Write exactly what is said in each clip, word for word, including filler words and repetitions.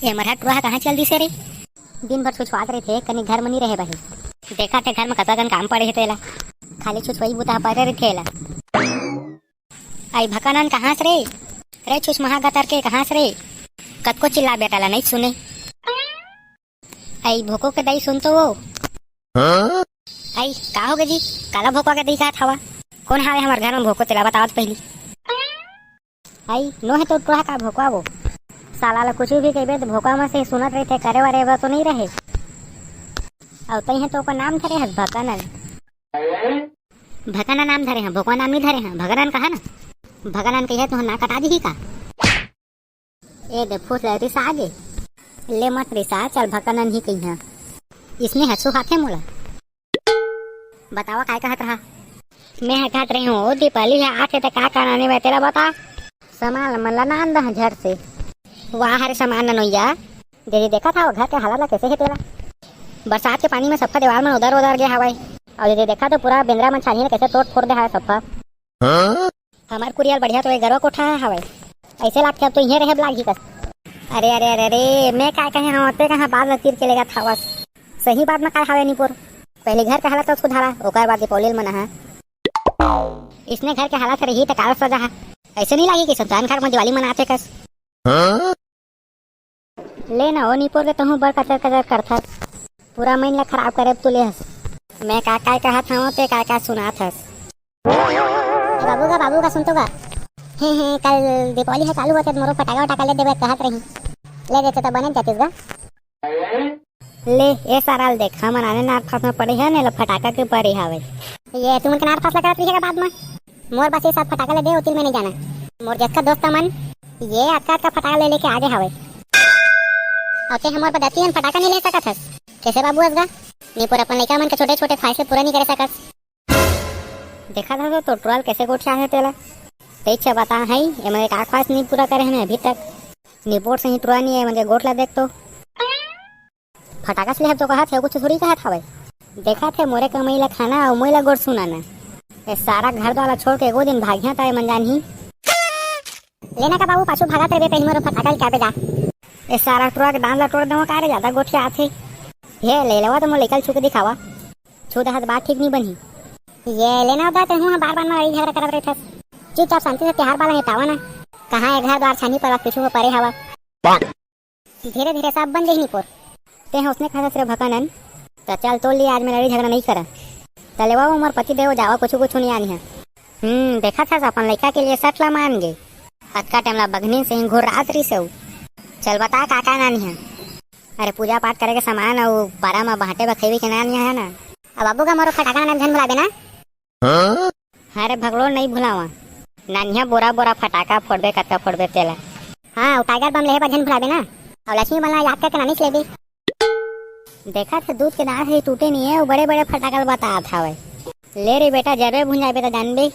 ए मरहा टुरा ह कहाँ चल दिसे रे? दिन भर छुछुआत रहिथे, कनी घर म नी रहे बही। देखत हे घर म कतका कन काम पड़े हे तेला। खाली छुछुआई बूता ह परे रहिथे एला। अई भकनन कहाँ से रे? रे छुछमहा गतर के कहाँ से रे? कतको चिल्ला बेटा ला नइ सुने। अई भोको के दई सुन तो वो। अई का होगे जी? काला भोकवा के दई कहत हवा? कोन हावे हमर घर म भोको तेला बतावत पहिली। अई नो हे तो टुरा का भोकवा वो। साला ला कुछु भी कहिबे त भोकवा म से सुनत रहिथे, करे वारे बर तो नइ रहे। अउ तइहे तो ओकर नाम धरे हस भकनन। भकनन नाम धरे हं, भोकवा नाम नइ धरे हं। भकनन कहा ना। भकनन कहिया तुहर नाक कटा दिही का? ए दे फूस ले रिसा आगे। ले मत रिसा, चल भकनन ही कहिया। इसने हसू हाथे मोला। बतावा काय कहत रहा? मैं ह कहत रही हूँ, ओ दीपाली ह आथे त का का नाने बे तेला बता। सामान मन ला नान दह झट से। वाह रे सामान ननोइया। दीदी देखत हव घर के हालत ला कैसे हे तेला। बरसात के पानी में सफा देवाल मन उदर उदर गे हवय। अउ दीदी देखा तो पूरा बेंदरा मन छानी ने कैसे तोड़ फोड़ दे हवय सफा। हमर कुरिया ल बढ़िया तो ए गरवा कोठा हवय। अइसे लागथे अब तो इहें रहे लागही कस। अरे, अरे, अरे, अरे, मैं काय कहे हंव, ते कहाँ बात ल तीर के लेगत हवस। सही बात म काय हवय निपोर? पहले घर के हालत ल सुधारा, ओकर बाद दीपावली ल मनाहा। इसने घर के हालत रही त काला सजा हा। अइसे नइ लागी कि शमशान घाट म दिवाली मनाथे कस। ले ना, ओ निपोर के तहूँ बड़ कचर कचर करथस। पूरा मन ला खराब करे तू ले हस। मैं का काय कहत हंव, ते काय काय सुनात हस। ए बाबू का, बाबू का, सुन तो गा। हे, हे, कल दीपावली ह चालू होथे, मोरो फटाका वटाका ले देबे कहत रही। ले देते त बने जातिस गा। ले, ए सारा ल देख, हमन आने नार फास में पड़े हन, एला फटाका के परे हावय। ये तुमन के नार फास लगा रही है बाद में। मोर बस ये सब फटाका ले दे, ओतिर मैं नहीं जाना। मोर जतका दोस्त मन, ये अतका अतका फटाका ले लेके आगे हावय। अउ ते हमर बदती हन फटाका नहीं ले सकत हस। कैसे बाबू हस गा? निपोर अपन लइका मन के छोटे छोटे ख्वाहिश के पूरा नहीं करे सकस। देखत हस तो टुरा ल कैसे गोठिया हे तेला। तेच बता हई, एमन के का ख्वाहिश नहीं पूरा करे हन अभी तक। निपोर से ही टुरा नहीं है, एमन के गोठ ला देख तो। फटाका से लेहब तो कहत हे, कुछ थोड़ी कहत हवय। देखत हे मोरे कमई ला खाना अउ मोई ला गोठ सुनाना। ए सारा घर द्वार ला छोड़ के एको दिन भागिया त एमन जानही। लेना का बाबू पाछू भागत रहे, पहली मोर फटाका ल क्या बेजा। ए सारा टुरा के दांत ला तोड़ देवं का रे, ज्यादा गोठिया आथे। हे ले लेवा तो मोर लइका ल छू के दिखावा। छू दहत बात ठीक नहीं बनही। ये लेना दा, ते हूँ बार बार में लड़ाई झगड़ा करत रहिथस। चुपचाप शांति से त्योहार बाला निपटावा ना। कहाँ ए घर द्वार छानी परवा पीछू को परे हवा। धीरे धीरे सब बन जही निपोर। ते ह उसने खास रे भकानन। त चल तोल लिए, आज मैं लड़ाई झगड़ा नहीं करा। त लेवा वो मोर पति देव जावा, कुछ कुछ नहीं आनी है। हम्म, देखत हस अपन लइका के लिए सट ला मान गे। अतका टाइम ला बघनी से ही घुर्रात रहिस हे। चल बता का का नानी है? अरे पूजा पाठ करे के सामान अउ पारा म बांटे बर खइबे के नानी है ना। अब बाबू का मोरो फटाका नानी झन भुलाबे ना। अरे भगलो नहीं भुलावा। नानिया बोरा बोरा फटाका फोड़बे, कतका फोड़बे तेला। हाँ, अउ टाइगर बम लेहे बर झन भुलाबे ना। अउ लक्ष्मी बला याद करके नानी से लेबे। देखत हे दूध के दांत हे टूटे नहीं है, वो बड़े बड़े फटाका ल बतात हवय। ले रे बेटा, जरबे भुंजाबे त जानबे।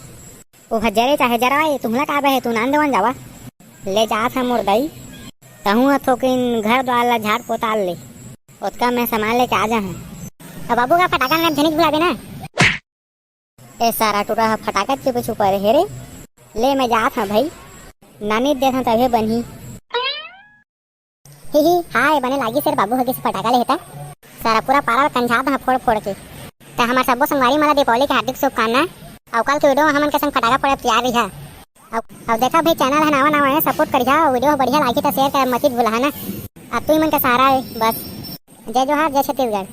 ओह जरे चाहे जरवाए, तुहला का बहे, तू नान देवन जावा। ले जात हे मोर दई। तहूँ ह थोकिन घर द्वार ला झाड़ पोताल ले। ओतका मैं सामान लेके आ जाहूँ। अब बाबू का फटाका नानी झनिक भुलाबे ना। ए सारा टुरा ह फटाका के पीछू परे हे रे। ले मैं जात हूँ भाई, नानी देत हूँ तभे बनही। ही ही, हाय बने लागी से बाबू हगे से फटाका ले हेता। सारा पूरा पारा कंझात ह फोड़ फोड़ के। त हमार सब्बो संगवारी मन ला दीपावली के हार्दिक शुभकामना। अउ कल के वीडियो में हमन के संग फटाका फोड़े तैयार रहिहा। अब, अब देखा भाई, चैनल है नवा नवा है, सपोर्ट करिहा। वीडियो बढ़िया लागी त शेयर कर मत भूलहा ना। अब तुम मन का सहारा है बस। जय जोहार, जय छत्तीसगढ़।